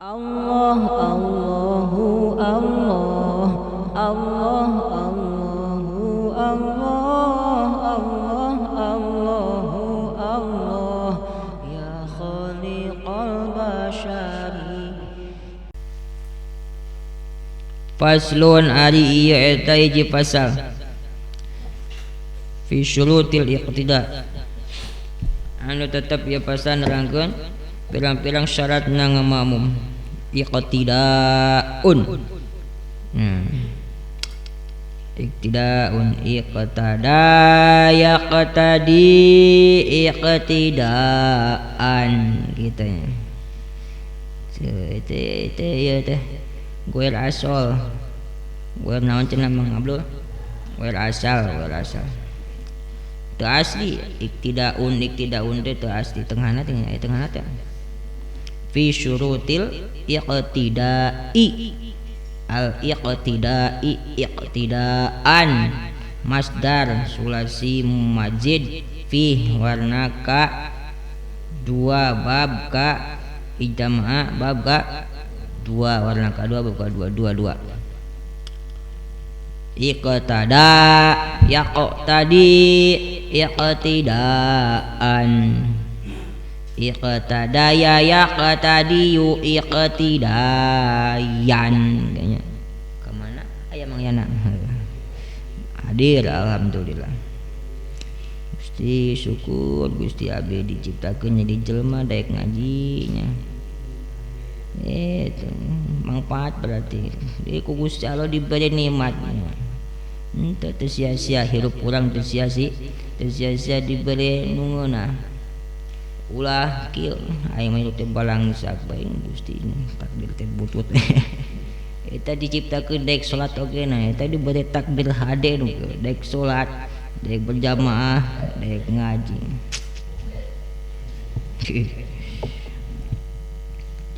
Allah Allahu Allah Allah Allahu Allah Allah Allahu Allah ya khaliqal bashari. Faslun ari ieu eta hiji pasal fi syurutil iqtida anu tetep ieu pasal nerangkeun pirang-pirang syarat na ngamamum iqtidaun. Iqtidaun iqtada yaqtadi iqtidaan gitu ya. Itu ieu teh goer asal goer naon cenah Mang Abdul, goer asal, goer asal teu asli. Iqtidaun iqtidaun teh teu asli tengahna teh tengahna teh fi syurutil iqtida'i al iqtida'i iqtidaan masdar sulasi majid fi warna ka dua bab ka ijtama'a bab ka dua warna ka dua bab ka dua dua dua iqtada yaqtadi iqtidaan iqtada ya yaqtadi yu iqtidayan kayaknya kemana aya Mang Yana hadir alhamdulillah. Gusti syukur Gusti abdi diciptakeun jadi jelema daek ngajinya itu manfaat berarti di ku Gusti Allah diberi nikmat henteu teu sia-sia hirup urang teu sia-sia diberi nu ngeunah ulah kieu aing mah hirup teh balangsak bae Gusti takdir teh butut eta diciptakeun daek salat oge na eta diberi takdir hade nu daek salat daek berjamaah daek ngaji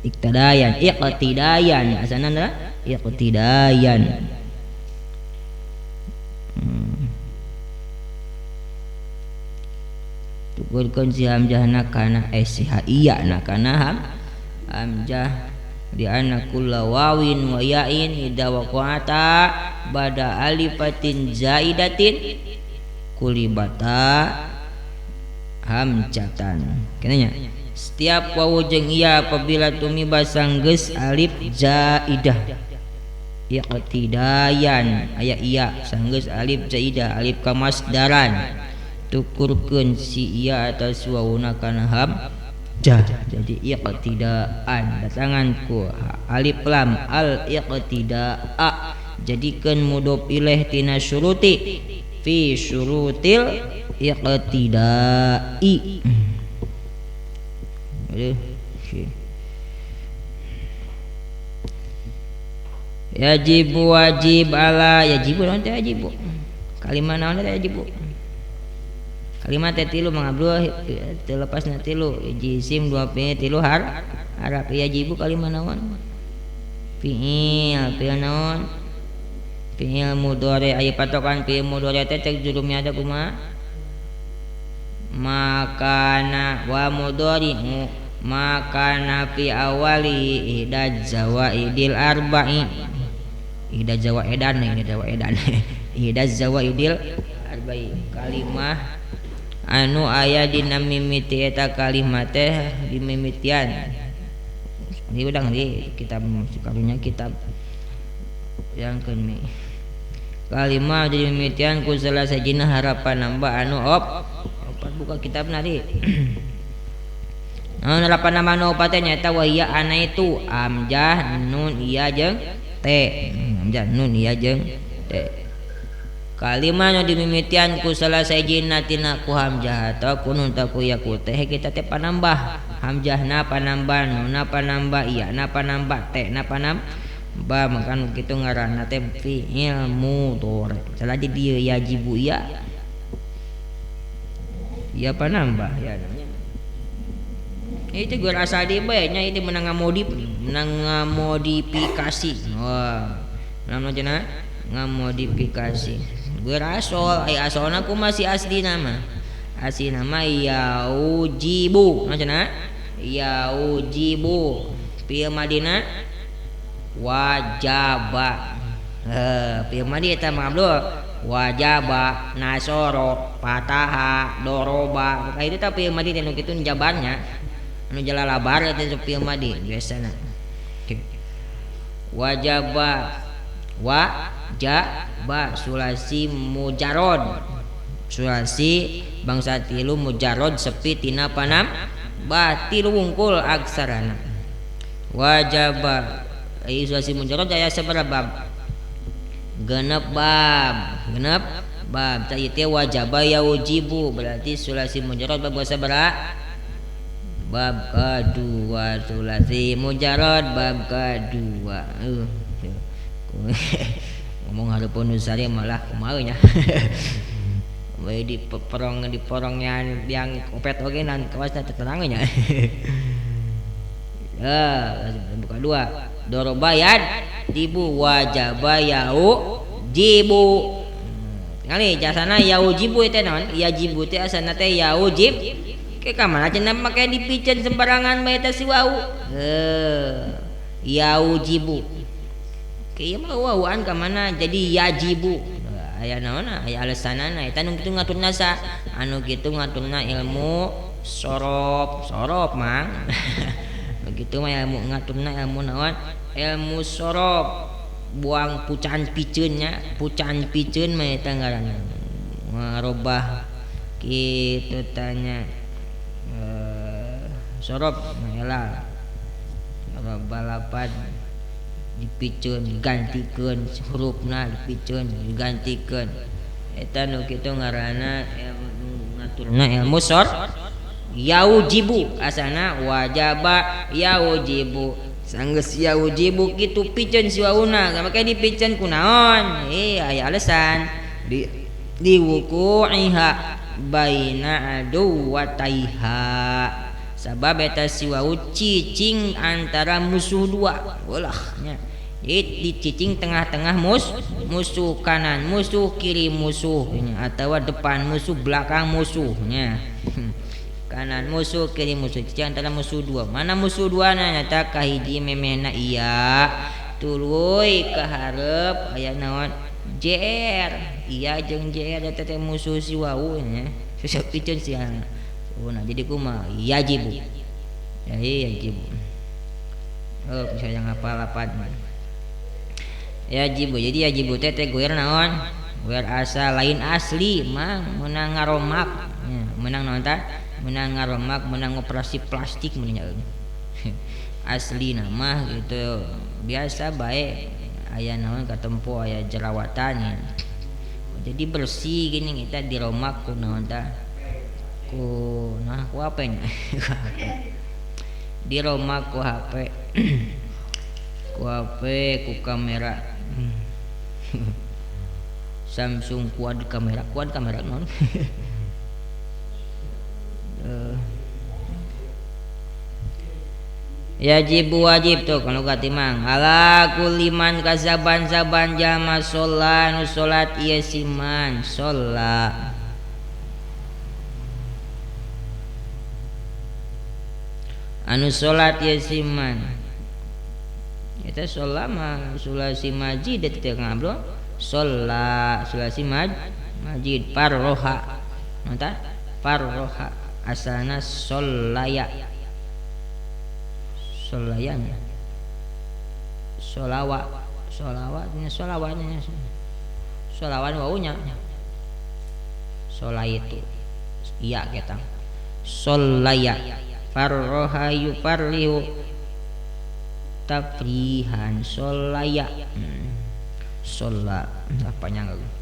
iqtidayan iqtidayan asana na iqtidayan. Tukurkeun si hamzahna kana si iya na kana hamzah di anna kulla wawin wa ya'in idza waqa'ata bada alifatin zaidatin kulibata hamzatan. Kenanya setiap wawu jeung iya apabila tumiba sanggeus alif zaidah iqtidayan aya iya sanggeus alif zaidah alif kamasdaran tukurkeun si iya atas wawuna kana hamzah jadi iqtidaan datangan ku alif lam al iqtidaa jadikeun mudhof ilaih tina syuruti fi syurutil iqtidai. Yajibu wajib ala yajibu naon teh yajibu kalimah naon teh yajibu kalimat teh tilu Mang Abdul teu lepasna tilu hiji isim dua fi'il tilu harap yajibu kalimah naon fi'il fi'il naon fi'il mudhari aya patokan fi'il mudhari teh cek jurumnya ada kumaha makana wa mudhari'u makana fi awali ihda zawaidil arba'i ihda zawaidan ihda zawaidan ihda zawaidil arba'i kalimah anu aya dina mimiti eta kalimah teh dimimitian di udang di kitab karunya kitab yang kene kalimah di mimitian ku salah sajina harapan nambah anu opat buka kitab nari naon harapan nambah anu opat teh nyaeta wa iya ana itu hamzah nun iya jeung t hamzah nun iya jeung t kalimah nu dimimitian ku salah sajina tina ku hamzah atau ku nun ta ku ya ku teh kita teh panambah hamzahna panambah nunna panambah iya na panambah t na panambah maka kitu ngaranna teh fi'il mudhari salah di dieu yajibu iya ya panambah ya namanya itu gue asal di bae nya itu menang ngamodif menang ngamodifikasi wah naon cenah ngamodifikasi gue asal aya asalna ku masih asli nama asli nama yaujibu macana yaujibu Fi'il madina wajaba. Fi'il madi eta mah Abdul wajaba, nasoro, fataha, doroba. Ka itu teh fi'il madi teh nu kitu jabarnya. Anu jalalabar eta fi'il madi biasana. Wajaba wajaba sulasi mujarrad. Sulasi bangsa tilu mujarrad sepi tina panam ba tilu wungkul aksarana. Wajaba ai sulasi mujarrad aya sabaraha bab? Genep bab, genep bab. Tah ieu teh wajaba yaujibu berarti sulasi mujarrad bab sabaraha? Bab kedua sulasi mujarrad bab kedua. Ngomong hareupeun nu sare malah kumaha nya. Bae di porong di porongnya yang kopet oge nan kawasna teu terang nya. Buka dua. Doroba yad dibu wajaba yau jibu. Ngali jasana yaujibu teh naon? Yajibu teh asana teh yaujib. Ke ka mana cenah make dipiceun sembarangan bae teh si wau. Heuh. Yaujibu. Ke ieu mah wauan ka mana jadi yajibu. Aya naon aya alesanana eta nu kitu ngaturna sa anu kitu ngaturna ilmu sorof, sorof mang. Begitu mah ilmu ngaturna ilmu naon? Ilmu sorof. Buang pucan piceunnya, pucan piceun mah eta ngaranna. Ngarobah kitu tanya sorof mah ngarobah lapad dipiceun digantikeun hurufna dipiceun digantikeun eta nu kitu ngaranna ilmu ngaturna ilmu sor yaujibu asana wajaba yaujibu sanggeus yaujibu kitu piceun si wauna make dipiceun kunaon aya alasan di diwuku'iha baina aduwataiha sabab eta si wau cicing antara musuh dua ulah nya dicicing tengah-tengah musuh kanan musuh kiri musuh atawa depan musuh belakang musuhnya kanan musuh kiri musuh cicing antara musuh dua mana musuh dua na nyata kahiji memehna iya tuluy ka hareup aya naon JR iya jeung JR eta teh musuh si wau nya susah piceun si nah jadi kumaha yajibu jadi yajibu oh bisa yang hafal lapad yajibu jadi yajibu teh teh goer naon goer asa lain asli mah meunang ngaromak meunang naon tah meunang ngaromak meunang operasi plastik mun nya asli nama gitu biasa bae aya naon katempo aya jerawatan ya. Jadi bersih gini kita diromak ku naon tah ku nah ku apa nya diromak ku HP ku HP ku kamera Samsung quad kamera non yajibu wajib tuh kalau katimang ala kuliman kasaban-saban jama sholat nu sholat ieu siman sholat anu sholat ieu siman eta sholat mah sulasi majid teh ngablo sholat sulasi majid parroha mantap parroha asalna sholaya sholayanya sholawa sholawatnya sholawatnya sholawan waunya sholai itu iya kita sholaya farroha yufarrihu tafrihan sholaya shola apanya enggak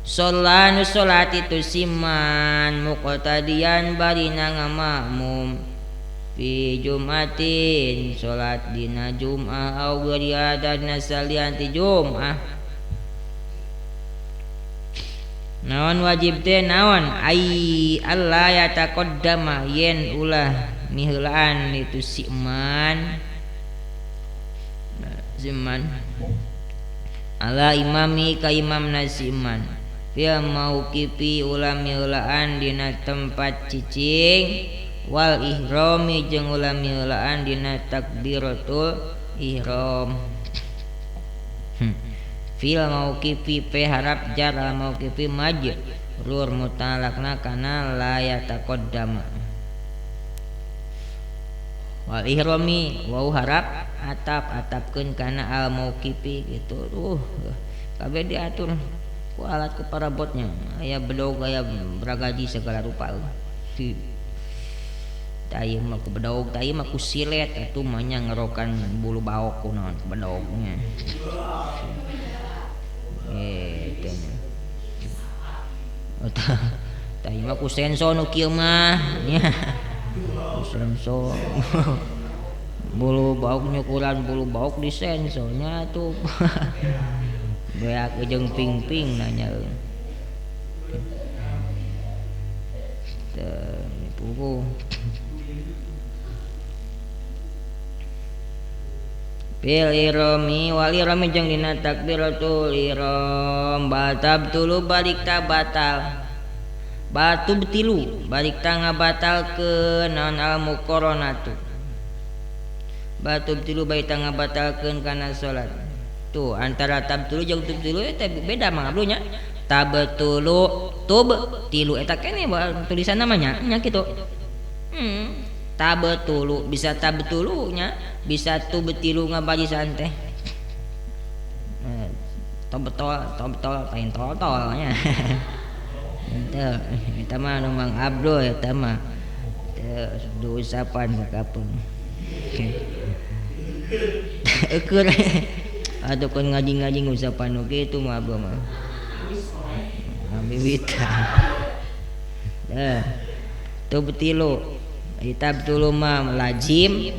shola nu sholat itu siman muqtadian barina ngamakmum fi jumatin sholat dina jum'ah au ghairiha dina salian ti jum'ah naon wajib teh naon ai Allah yataqaddama yen ulah miheulaan itu siman siman ala imami ka imamna siman fil mauqifi ulah miheulaan dina tempat cicing wal ihrami jeung ulah miheulaan dina takbiratul ihram. Fil mauqifi pe harap jar al mauqifi majrur mutalaqna kana la yataqaddama. Wal ihrami wau harap atap atapkeun kana al mauqifi gitu. Kabeh diatur ku alat ku parabotnya, aya bedog aya bragaji segala rupa. Tah mah ku bedog, tah mah ku silet atuh mah nya ngerokan bulu baok ku naon bedognya. Teh. Tah mah ku senso nu kieu mah nya. Ku senso. Bulu baok nyukuran bulu baok di sensonya tuh. Beak jeung ping-ping nanya. Teh pugu. Fil ihrami wal ihrami jeung dina takbiratul ihram batab tulu balik ta batal batu betilu balik ta ngabatalkeun naon al muqaranatu batu betilu balik ta ngabatalkeun kana salat. Tuh antara tabtulu jeung tubtilu eta beda mah ablunya. Tabtulu tub tilu eta keneh tulisan namanya nya kitu. Tabtulu bisa tabtulu nya bisa tubtilu ngabajisan teh. Tobtol tobtol lain tol-tol nya. Henteu eta mah nu Mang Abdul eta mah teu diusapan ka kapeung. Eukeun atuh kun ngaji-ngaji ngusapan nu kitu mah abah mah. Mimitan. Tah tubtilu tabtulu mah lajim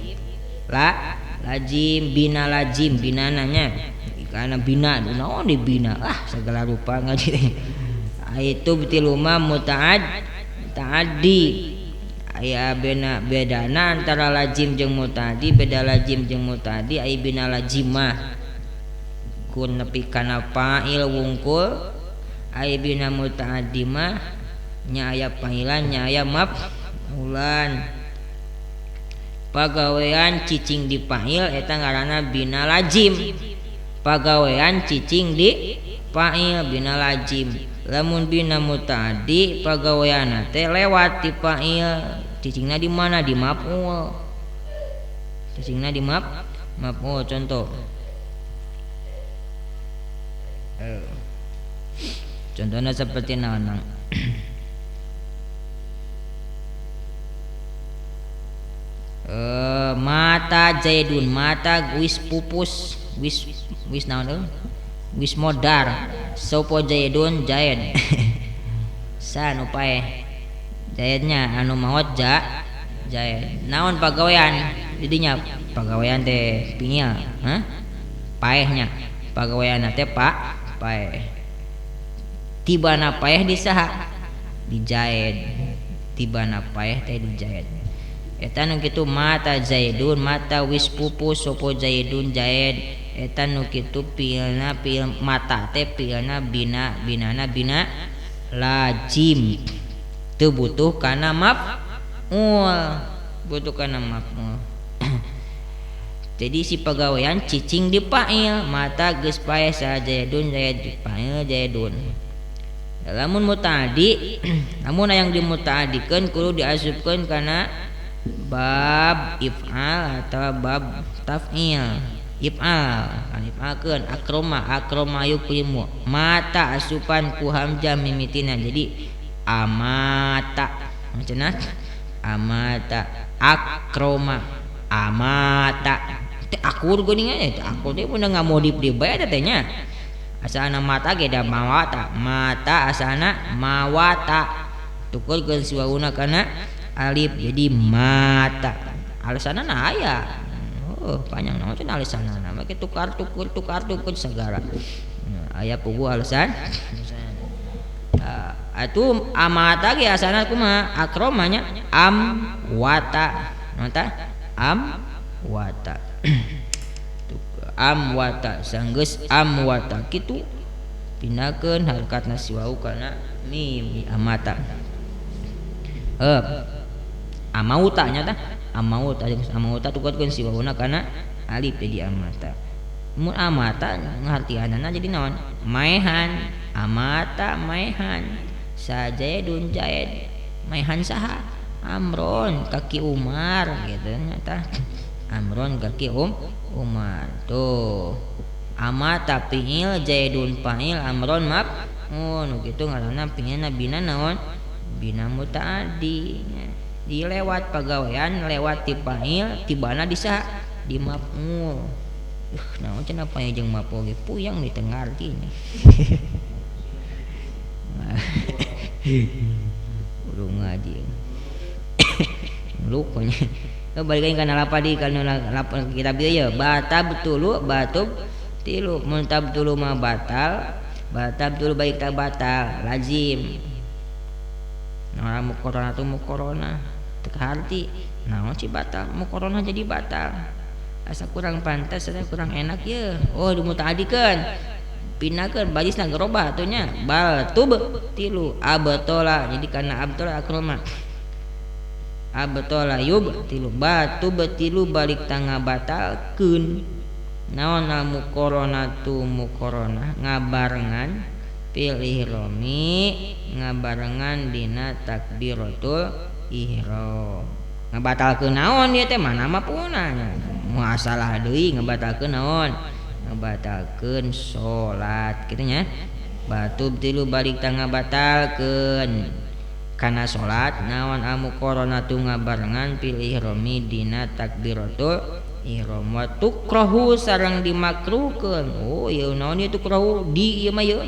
la lajim bina lajim binana nya karena bina naon dibina ah segala rupa ngaji. Itu btilu mah mutaad mutaaddi aya bena bedana antara lajim jeung mutaaddi, beda lajim jeung mutaaddi aya bina lajim mah kun nepi kana fa'il wungkul, aya bina mutaaddi mah nya aya fa'ilan nya aya maf'ulan. Pagawean cicing di fa'il eta ngaranna bina lajim, pagawean cicing di fa'il bina lajim. Lamun bina mutaaddi pagaweanna teh lewat di fa'il, cicingna di mana? Di maf'ul. Cicingna di maf'ul. Contoh contohnya seperti naon Mang? Mata Zaidun, mata wis pupus, wis wis naon euy? Wis modar. Sopo Zaidun Zaid. Sa nu paeh. Zaidnya anu maot ja Zaid. Naon pagawean didinya? Pagawean teh pingil, hah? Paehnya. Pagaweanna teh pak paeh. Tibana paeh di saha? Di Zaid. Tibana paeh teh di Zaid. Eta nu kitu mata Zaidun, mata wis pupus sopo Zaidun Zaid. Eta nu kitu fiilna fiil mata teh fiilna bina binana bina lajim. Teu butuh kana maf'ul, butuh kana maf'ul. Jadi si pagawean cicing di fa'il, mata geus paeh saha Zaidun Zaid fa'il Zaidun. Lamun mutaaddi, lamun aya dimutaadikeun kudu diasupkeun kana bab if'al atau bab taf'il. If'al kan if'alkeun akroma akroma yukrimu mata asupan ku hamzah mimitina jadi amata maksudna amata akroma amata teh akur geuning teh akur teh mun ngamodif deui bae teh nya asana mata ge da mawata mata asana mawata tukurkeun si wauna kana alif jadi mata alasanna aya. Oh, panjang naon cenah alasanna make tukar tukur tukar tukur segala. Aya puguh alasan. Atuh amata ge asana kumaha? Akromanya am wata. Naon tah? Am wata. Am wata sanggeus am wata kitu pindahkeun harokatna si wau kana mim amata. Amauta nya tah amauta jeung amauta tukarkeun si wauna kana alif jadi amata. Mun amata ngartianana jadi naon? Maehan. Amata maehan. Sajaidun jaid. Maehan saha? Amron kaki Umar gitu nya tah. Amron kaki Umar. Tuh. Amata fi'il jaidun fa'il amron maf. Oh nu kitu ngaranna fi'ilna bina naon? Bina mutaaddi. Dilewat pagawean lewat ti fa'il tibana di saha? Di maf'ul. Naon cenah fa'il jeung maf'ul ge puyang di teu ngarti nya. Kudu ngaji. Lukanya. Balik lagi kana lapad di kana lapad kitab ieu ye batab tulu batub tilu mun tabtulu mah batal batab tulu baik tak batal lazim. Nah mukorona tu mukorona teu kaharti naon si batal mukorona jadi batal. Asa kurang pantas asa kurang enak ye. Oh dimutaadikeun pindahkeun barisna gerobah atuh nya bal tub tilu abtola jadi kana abtola akroma abtola yub tilu batub tilu balik tangga batalkeun naon mukorona tu mukorona ngabarengan fil ihromi ngabarengan dina takbiratul ihram ngabatalkeun naon ieu teh mana mah punanya masalah deui ngabatalkeun naon ngabatalkeun salat kitu nya batub tilu balik tangga batalkeun kana salat naon amukorona tu ngabarengan fil ihromi dina takbiratul ihram wa tukrahu sareng dimakruhkeun. Oh ieu naon ieu tukrahu di ieu mah ieu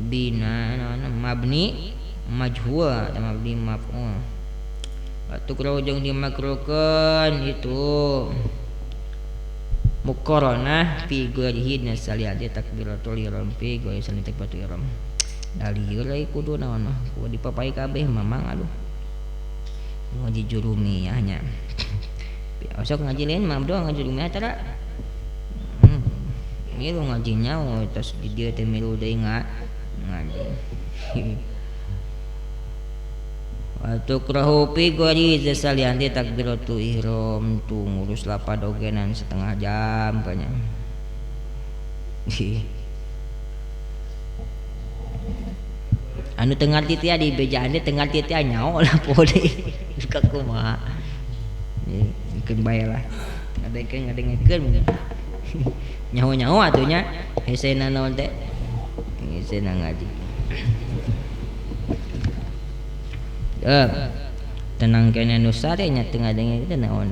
bina naon mabni majhul atau mabni maf'ul. Wa tukrahu jeung dimakruhkeun itu muqaranah fi ghairihi nasaliati takbiratul ihram fi ghairi salati takbiratul ihram. Dalil euy kudu naon mah kudu dipapai kabeh mamang aduh. Ngaji jurumiyah nya. Osok ngaji lain mah doang ngaji jurumiyah tara. Milu ngajinya tos di dieu teh milu deui ngaji. Wa tukrahu fi ghairi salianti takbiratul ihram tu ngurus lapad ogenan setengah jam kayaknya. Anu teu ngarti teh di bejaan teh teu ngarti teh nyaho lah poe ka kumaha. Keun bae lah. Ngadengkeun ngadengkeun. Nyaho-nyaho atuh nya hesena naon teh. Hesena ngaji. Tenang kene nu sare nya teu ngadenge teh naon.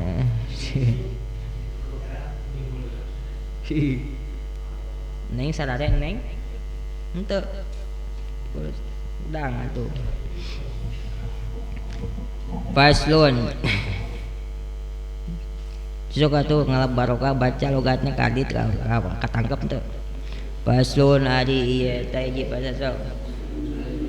Neng sarare neng. Henteu. Udang atuh. Faslun. Sok atuh ngalap barokah baca logatna kadit katangkep teu. Faslun ari ieu teh hiji pasal.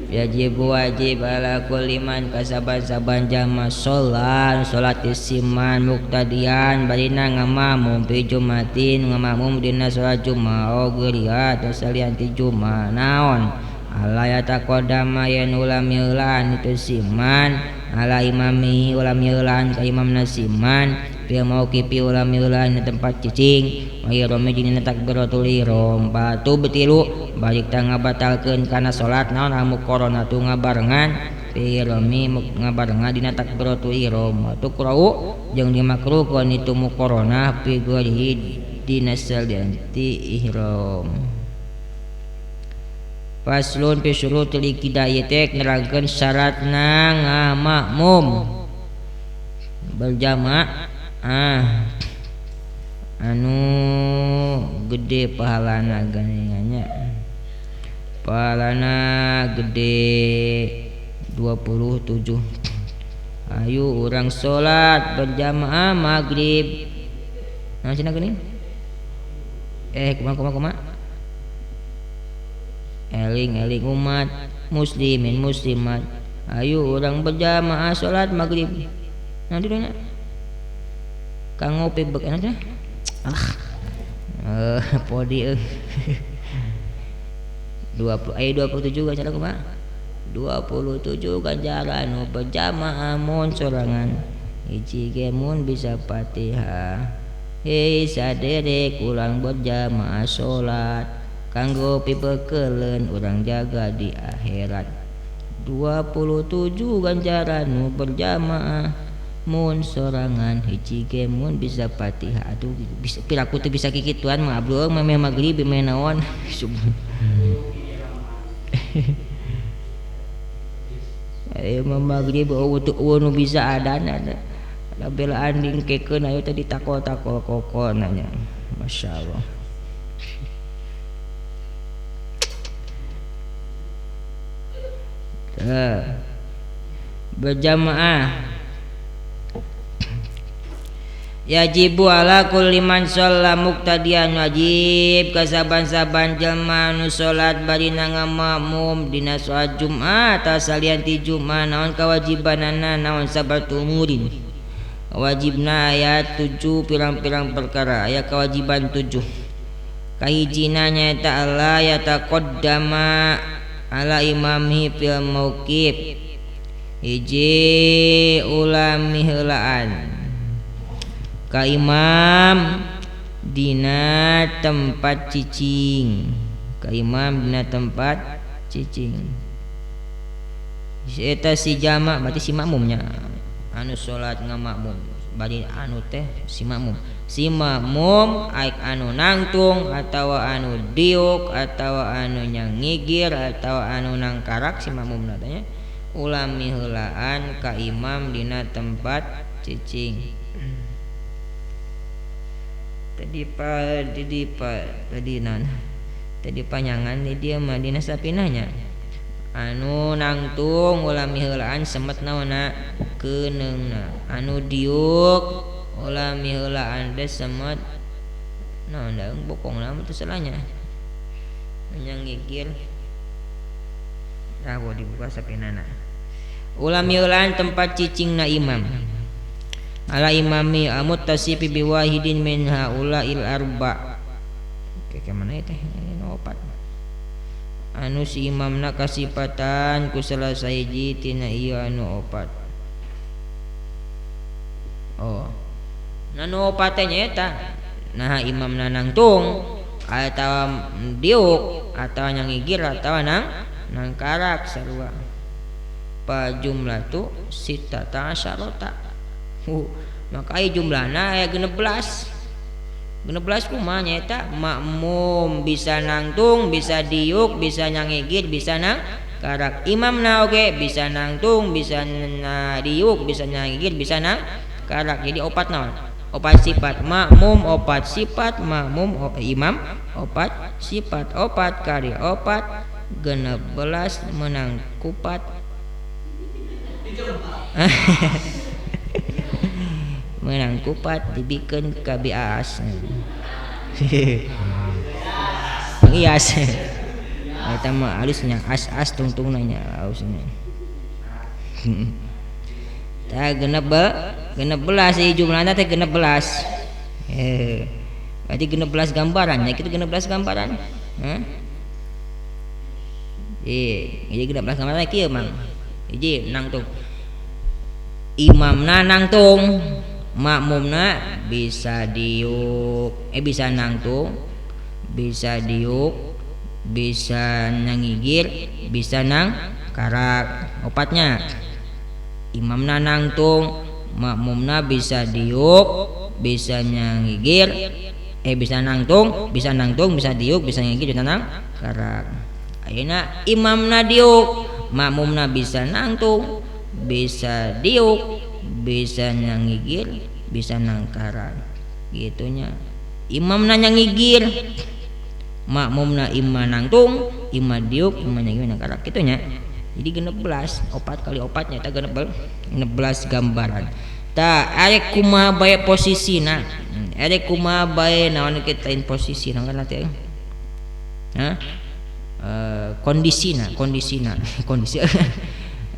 Wajib wajib ala kulli man kasaban-saban jama sholat sholat isiman muktadian barina ngamamum fi jumatin ngamamum dina sholat jumat ogeuria atau salian ti jumat naon ala yataqaddama yen ulah mieulan itu siman ala imami ulah mieulan ka imamna siman fi mauqifi ulah mieulan tempat cicing wa irami dina takbiratul ihram batu betilu balik tang ngabatalkeun kana salat naon muqarana tu ngabarengan fi irami ngabarengan dina takbiratul ihram tukrau jeung dimakruhkeun itu muqarana fi ghairihi dina salianti ihram. Faslun fi syurutil iqtida'i teh nerangkeun syaratna ngamakmum berjamaah anu gede pahalana ganingannya pahalana gede 27. Ayo urang salat berjamaah maghrib naon cenah geuning kumaha eling-eling umat muslimin muslimat ayo urang berjamaah salat maghrib nanti dulu kang ngopi bek enak cenah podi 20 27 ganjaran kumaha 27 ganjaran nu berjamaah mun sorangan. Hiji ge mun bisa Fatihah. Hei saderek urang berjamaah salat kanggo pibekeleun urang jaga di akhirat. 27 ganjaran nu berjamaah mun sorangan hiji ge mun bisa Fatihah. Aduh bisa piraku teu bisa kikituan mah abdul mah magrib meh naon. Ayo magrib eueuh nu bisa adan ada. Da belaan dingkekeun ayo tadi takol-takol koko nanya. Masyaallah. Berjamaah yajibu ala kulli man shalla muqtadiyan wajib kasaban-saban jelma nu salat bari ngamakmum dina salat Jumat atawa salian ti Jumat naon kawajibanana naon sabatu umurin. Wajibna aya 7 pirang-pirang perkara aya kewajiban 7. Kahijina nyaeta alla yataqaddama ala imami fil mauqif. Hiji ulami heulaan ka imam dina tempat cicing, ka imam dina tempat cicing. Eta si jamak berarti si makmumnya anu salat ngamakmum bari anu teh si makmum, si makmum aik anu nangtung atawa anu diuk atawa anu nyangigir atawa anu nangkarak si makmumna teh ulami heulaan ka imam dina tempat cicing. Tadi pa tadi pa tadi nan tadi panyangan di dia mah dina sapinahnya anu nangtung ulami heulaan semet naonna keuneungna, anu diuk ulami heulaan teh semet naon da bokongna mah teu salahnya nyangigir rawo dibuka sapinana ulami heulaan tempat cicingna imam ala imami amuttasifi biwahidin min haula'il arba. Kayak mana teh ini opat anu si imamna kasipatan ku salah sahiji tina ieu anu opat. Oh anu opat teh nyaeta nah imamna nangtung atawa diuk atawa nyangigir atawa nang nangkarak sarua. Pa jumlah tu sitata asyarata. Maka aya jumlahna aya 16. 16 kumaha nyaeta makmum bisa nangtung, bisa diuk, bisa nyangigir, bisa nang karak. Imamna oge bisa nangtung, bisa diuk, bisa nyangigir, bisa nang karak. Jadi opat naon? Opat sifat makmum, opat sifat makmum, imam opat sifat, opat kali opat 16 menang kupat. Menang kupat dibikeun ka bias. Pengias. Eta mah alusnya as-as tungtungna nya alusnya. Tah 16 ieu jumlahna teh 16. Berarti 16 gambaran nya kitu 16 gambaran. Hah? Jadi 16 gambaran kieu mang. Hiji nangtung. Imamna nangtung, makmumna bisa diuk, bisa nangtung, bisa diuk, bisa nangigir, bisa nang karak. Opatnya imamna nangtung, makmumna bisa diuk, bisa nyangigir, bisa nangtung, bisa nangtung, bisa diuk, bisa nyangigir, bisa nang karak. Ayeuna imamna diuk, makmumna bisa nangtung, bisa diuk, bisa nyangigir, bisa nangkaran. Gitunya. Imamna nyangigir, makmumna imam nangtung, imam diuk, imam nyangigir, nangkaran. Gitunya. Jadi 16, opat kali opatnya eta 16 gambaran. Tah arek kumaha bae posisina? Arek kumaha bae naon kita in posisi naon kan teh? Hah? Kondisina, kondisina, kondisi.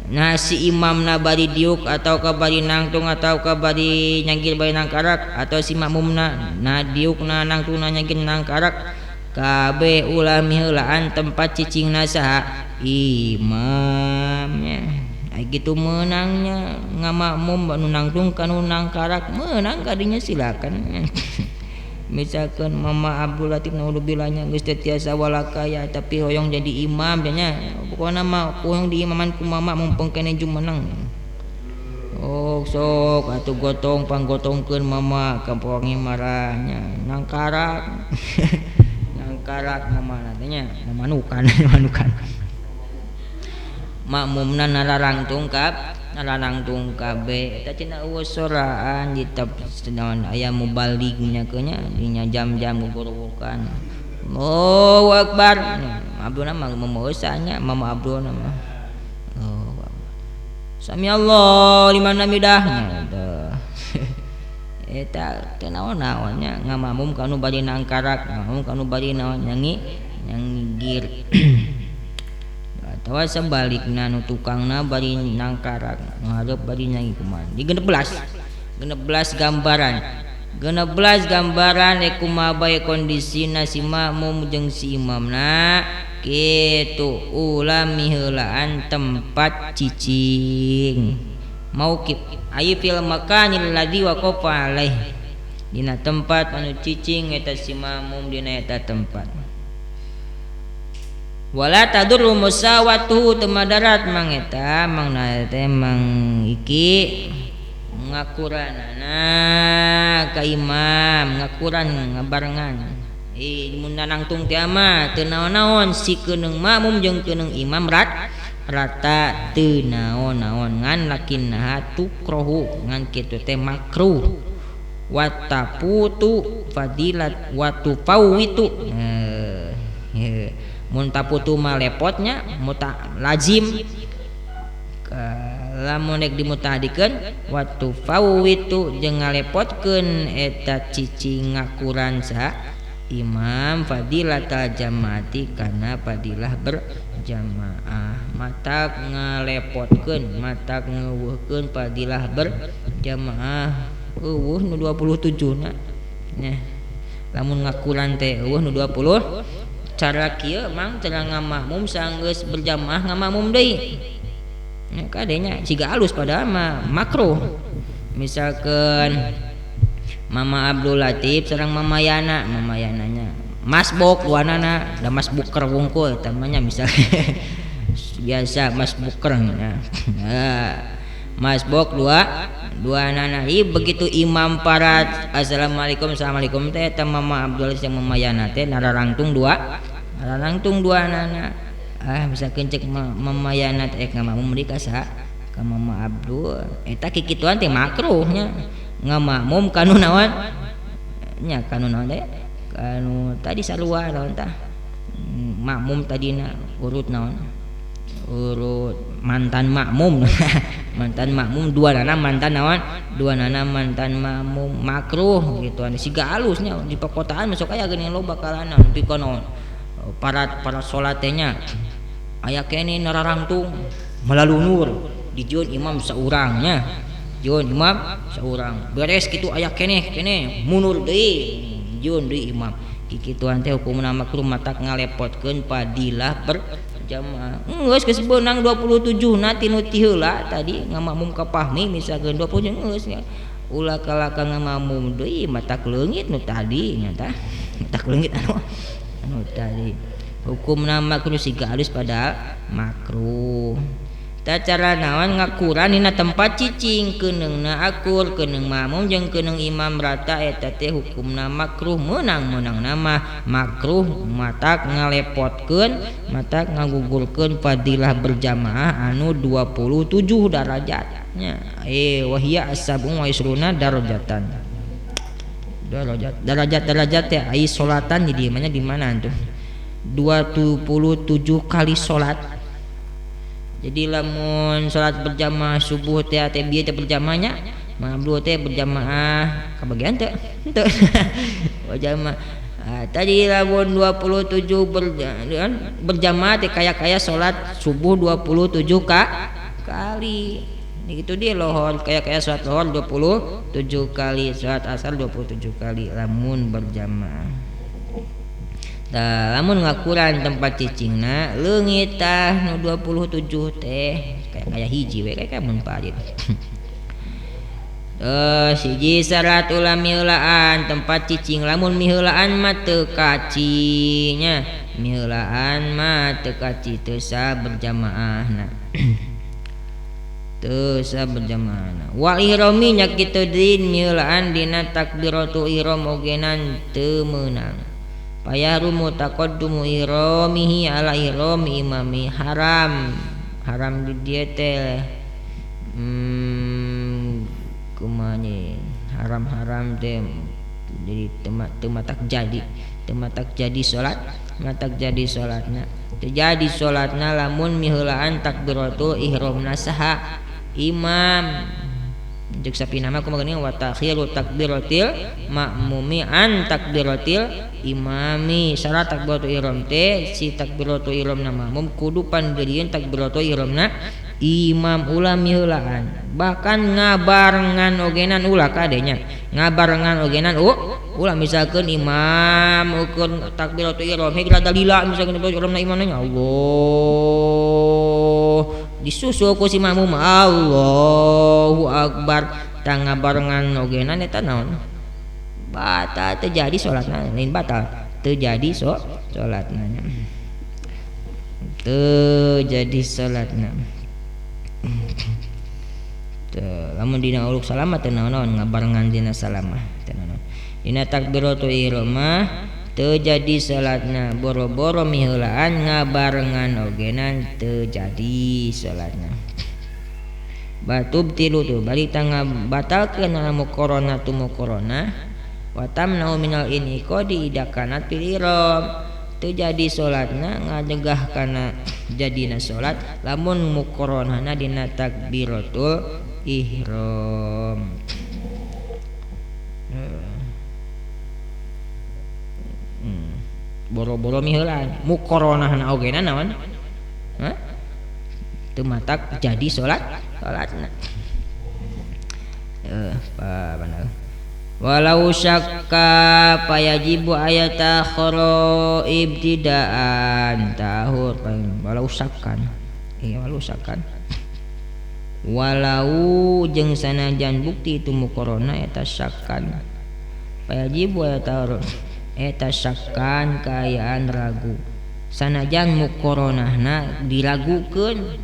Nah si imamna bari diuk atau ka bari nangtung atau ka bari nyangkir bari nangkarak atau si makmumna na diuk na nangtung na nyangkir nangkarak kabeh ulah miheulaan tempat cicingna saha imamnya. Ai kitu meunangnya ngamakmum nu nangtung ka nu nangkarak meunang kadinya silakan. Misalkan Mama Abdul Latif naudzubillah geus teu tiasa walakaya tapi hoyong jadi imam nya pokona mah hoyong diimaman ku mama mumpung keneh jumeneng. Oh sok atuh gotong panggotongkeun mama ka poangi marahnya nangkarak. Nangkarak mama nya mamanukan manukan. Makmumna nararangtung kap nararangtung kabeh eta cenah eueuh soraan ditep naon aya mubalignya keunya dinya jam-jam gugurugurkan. Allahu akbar. Abdulna mah memeusa nya Mama Abdulna mah. Allahu akbar. Sami Allah liman hamidah. Eta teu naon-naon nya ngamakmum ka nu bari nangkarak, ngamakmum ka nu bari naon nyanyi nyangigir. Atawa sebalikna nu tukangna bari nangkarak, nu hareup bari nyanyi kumaha. Di 16 gambaran. 16 gambaran rek kumaha bae kondisina si makmum jeung si imamna kitu ulah miheulaan tempat cicing. Mauqif ai fil makanil ladzi waqafa alaih. Dina tempat anu cicing eta si makmum dina eta tempat. Wala tadurru musawatuhu teu madarat mang eta mangna teh mang iki ngakuranana ka imam ngakuran ngabarengan. Mun nangtung teh mah teu naon-naon si keuneng makmum jeung keuneng imam rata teu naon-naon ngan lakinnaha tukrohu ngan kitu teh makruh wataputu fadilat watufawitu. Mun taputu mah lepotnya muta lazim lamun rek dimutadikeun watufawitu jeung ngalepotkeun eta cicing ngakuran sa imam fadilatal jamaati kana fadilah berjamaah matak ngalepotkeun matak ngeuweuhkeun fadilah berjamaah eueuh nu 27 na nya lamun ngakuran teh eueuh nu 20 cara kieu mang cara ngamakmum sanggeus berjamaah ngamakmum deui nya kadenya siga alus padahal mah makruh. Misalkeun Mama Abdul Latif sareng Mama Yana, Mama Yananya masbok duanana da masbuker wungkul eta mah nya misalnya biasa masbuker nya. Masbok dua nana begitu imam parat assalamualaikum assalamualaikum teh eta Mama Abdul Latif jeung Mama Yana teh nararangtung dua nana. Misalkeun cek Mama Yana teh ngamakmum deui ka saha ka Mama Abdul eta kikituan teh makruh nya ngamakmum kanu naon nya kanu naon teh kanu tadi sarua naon tah makmum tadina urut naon urut mantan makmum. Mantan makmum dua nana mantan naon dua nana mantan makmum makruh gitu anu siga alusnya di perkotaan masuk aya geuning loba kalana nepi ka naon para salat teh nya aya keneh nararangtung malalunur dijieun imam saurang nya jieun imam saurang beres kitu aya keneh keneh mundur deui jieun deui imam kikituan teh hukumna makruh matak ngalepotkeun fadilah berjamaah. Geus geus beunang 27 na tinu ti heula tadi ngamakmum ka Fahmi misalkeun 27 geus nya ulah kalaka ngamakmum deui matak leungit nu tadi nya tah matak leungit anu tadi hukumna makruh siga alus padahal makruh. Ta cara naon ngakuran dina tempat cicing keuneungna akur keuneung makmum jeung keuneung imam rata eta teh hukumna makruh meunang-meunangna mah makruh matak ngalepotkeun matak ngagugurkeun fadilah berjamaah anu 27 darajatnya. Wahia as-sab'u wa isruna darajatan darajat teh ai salatan di mana di mana tuh 27 kali salat. Jadi lamun salat berjamaah subuh teh teh bieu teh berjamaahnya, mabdu teh berjamaah kabagian teh henteu. Berjamaah. Tadi lamun 27 berjamaah teh kaya-kaya salat subuh 27 kali. Gitu dia lohor kaya-kaya salat lohor 27 kali, salat asar 27 kali lamun berjamaah. Tah lamun ngakuran tempat cicingna leungit tah nu 27 teh kayak hiji we kayak munfarid. Siji syarat ulah miheulaan tempat cicing lamun miheulaan mah teu kacinya miheulaan mah teu kaci teu sah berjamaahna teu sah berjamaahna wal ihrami nya kitu deui miheulaan dina takbiratul ihram ogenan teu meunang payahrumu taqaddumu ihramihi ala ihrami imami haram haram di dieu teh kumanya haram-haram teh jadi tematak jadi salat matak jadi salatna terjadi salatna lamun miheulaan takbiratul ihramna saha imam jeung sapina mah kumaha geuning wa ta'khiru takbiratil ma'mumi an takbiratil imami syarat takbiratul ihram teh si takbiratul ihramna makmum kudu pandeurieun takbiratul ihramna imam ulah miheulaan bahkan ngabarengan ogenan ulah kadenya ngabarengan ogenan ulah misalkeun imam ukur takbiratul ihram heg rada lila misalkeun takbiratul ihramna imamna nya Allah disusul ku si makmum Allahu akbar tah ngabarengan ogenan eta naon batal terjadi salatna lain batal terjadi salatna terjadi salatna. Teu lamun dina uluk salamah teu naon-naon ngabarengan dina salamah teu naon. Dina takbiratul ihram mah teu jadi salatna boro-boro miheulaan ngabarengan ogenan teu jadi salatna. Batub tilu tuh balik tangga batalkeun muqarana tu muqarana wa tamnau minal inqadi idakanat fil ihram. Teu jadi salatna ngadegah kana jadina salat lamun muqaranahna dina takbiratul ihram. Boro-boro miheulaan muqaranahna ogena naon? Hah? Teu matak jadi salat salatna. Apa walau syakka payajibu ayata khoro ibtidaan tahur walau syakkan iya walau syakkan walau jeung sanajan bukti itu muqarana eta syakkan payajibu ayata eta syakkan kaayaan ragu sanajan muqaranahna diragukeun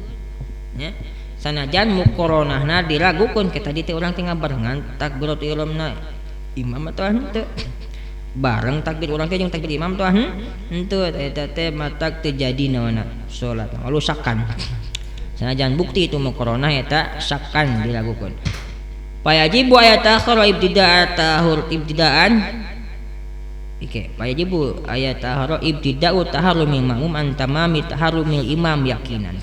nya sanajan muqaranahna diragukeun kita tadi teh urang teh ngabarengan takbiratul ihramna imam atau henteu bareng takbir urang teh jeung takbir imam tuh henteu eta teh matak teu jadi naonna salat lalu syakkan sanajan bukti itu muqaranah eta syakkan dilakukeun payajibu ayata khara ibtida'a tahur ibtidaan oke payajibu ayata khara ibtida'u taharrumil ma'mum an tamami taharrumil imam yakinan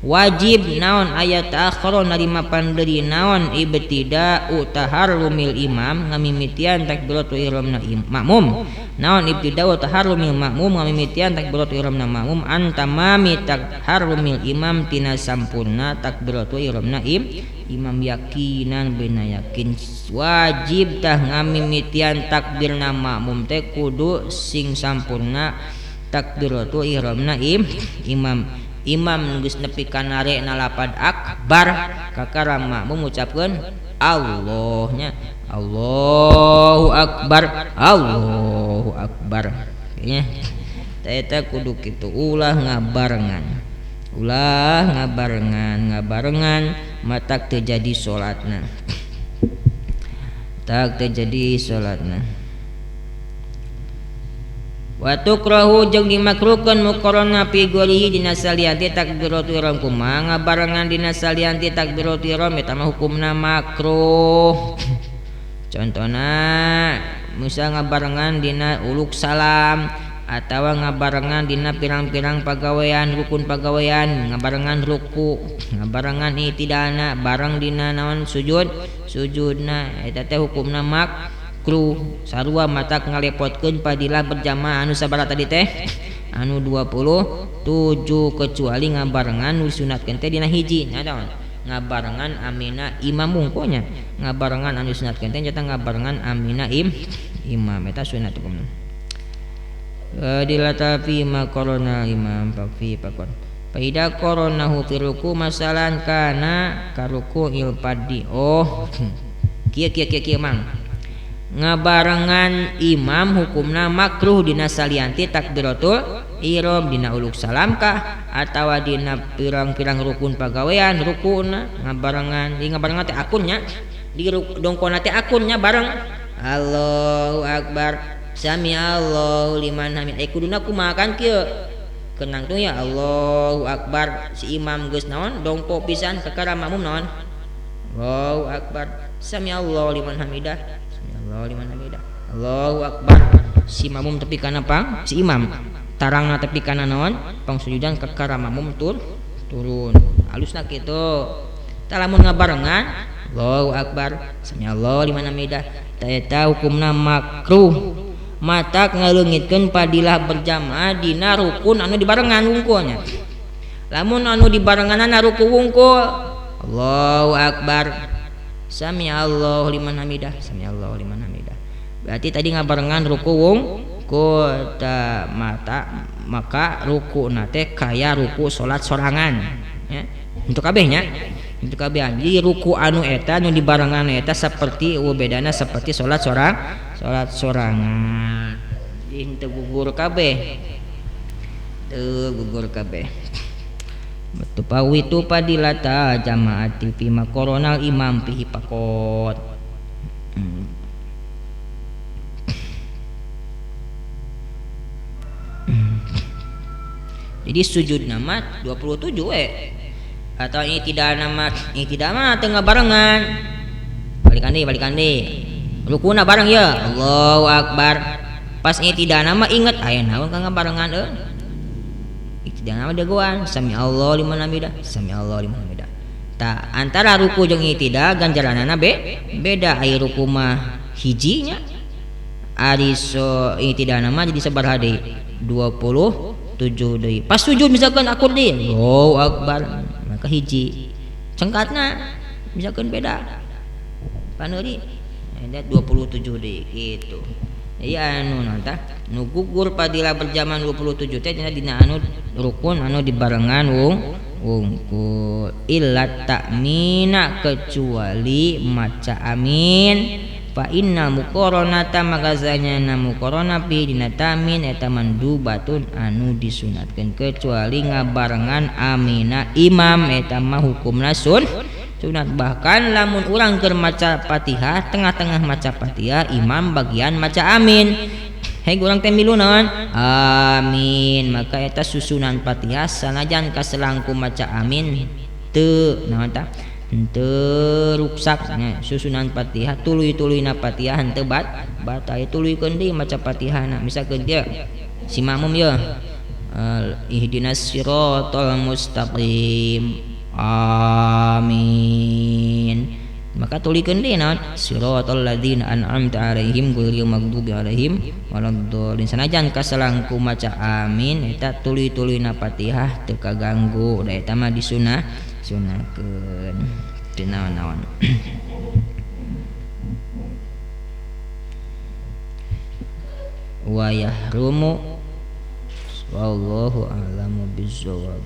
wajib naon ayat akhara narima pandeuri naon ibtida'u taharrumil imam ngamimitian takbiratul ihramna makmum naon ibtida'u taharrumil makmum ngamimitian takbiratul ihramna makmum an tamami taharrumil imam tina sampurna takbiratul ihramna imam yakinan bina yakin wajib tah ngamimitian takbirna makmum teh kudu sing sampurna takbiratul ihramna imam imam geus nepi ka narek nalapad akbar kakara makmum ngucapkeun Allahnya Allahu akbar Allahu akbar nya eta kudu kitu ulah ngabarengan ngabarengan matak teu jadi salatna tak teu jadi salatna. Wa tukrahu jeung dimakruhkeun muqarana fi gorihi dina salianti takbiratul ihram kumaha ngabarengan dina salianti takbiratul ihram eta mah hukumna makruh. Contona misal ngabarengan dina uluk salam atawa ngabarengan dina pirang-pirang pagawean rukun pagawean ngabarengan ruku ngabarengan itidalna bareng dina naon sujud sujudna eta teh hukumna makruh sarua matak ngalepotkeun padilah berjamaah anu sabaraha tadi teh anu 27 kecuali ngabarengan nu disunatkeun teh dina hiji nya naon ngabarengan amina imam mungkonya ngabarengan anu disunatkeun teh nyata ngabarengan amina imam eta sunat hukumna dilatafi ma korona imam pakfi pakon Faida qoronahu fi ruku masalan kana karuku il padi. Oh kieu kieu kieu kieu mang ngabarengan imam hukumna makruh dina salianti takbiratul ihram dina uluk salam kah atawa dina pirang-pirang rukun pagawean rukuna ngabarengan di ngabarengan teh akunnya di dongkona teh akunnya bareng Allahu akbar sami Allahu liman hamid kuduna kumaha kan kieu kenang tuh ya Allahu akbar si imam geus naon dongko pisan kakara makmum naon Allahu akbar sami Allahu liman hamidah sami Allahu liman hamidah Allahu akbar si makmum tepi kana pang si imam tarangna tepi kana naon pangsujudan kakara makmum turun alusna kitu tah lamun ngabarengan Allahu akbar sami Allahu liman hamidah ta eta hukumna makruh matak ngaleungitkeun padilah berjamaah dina rukun anu dibarengan wungkulnya lamun anu dibarenganana ruku wungkul Allahu akbar sami Allahu liman hamidah sami Allahu liman hamidah berarti tadi ngabarengan ruku wungkul ta mata maka rukuna teh kaya ruku salat sorangan ya untuk kabehnya untuk kabehan jadi ruku anu eta nu dibarengan eta seperti bedana seperti salat sorang salat sorangan jadi teu gugur kabeh teu gugur kabeh tupawitu padilata jamaati fi makoronal imam fihi pakot. Jadi sujud nama 27 we atau ini tidak nama ini tidak mah tengah barengan balikan deui rukuna bareng ya Allahu akbar pas ini tidak nama inget aya naon kang barengan euy tidak nama dagoan sami Allahu liman hamidah sami Allahu liman hamidah ta antara ruku jeung tidak ganjaranana beda ari ruku mah hijinya ari so ini tidak nama jadi sabaraha deui 27 deui pas sujud misalkan akur deui Allahu akbar maka hiji cengkatna misalkan beda paneuri ada 27 deui gitu. Iya anu nanta nu gugur padilah berjaman 27 teh dina anu rukun anu dibarengan wungkul illa takmina kecuali maca amin fa inna muqaranata magazanya na muqarana pi dina tamin eta mandubatun anu disunatkeun kecuali ngabarengan amina imam eta mah hukumna sunat bahkan lamun urang keur maca Fatihah tengah-tengah maca Fatihah imam bagian maca amin hei urang teh milu naon amin maka eta susunan Fatihah sanajan kaselangku maca amin teu naon tah henteu ruksak nya susunan Fatihah tuluy-tuluyna Fatihah henteu batal tuluykeun deui maca Fatihahna misalkeun dia si makmum ye ihdinas siratal mustaqim amin maka tulikeun deui naon siratal ladzina an'amta alaihim ghairil maghdubi alaihim waladdallin sanajan kaselangku maca amin eta tuluy-tuluyna Fatihah teu kaganggu da eta mah disunah sunahkeun teu naon-naon wa yahrumu wallahu a'lamu bissawab.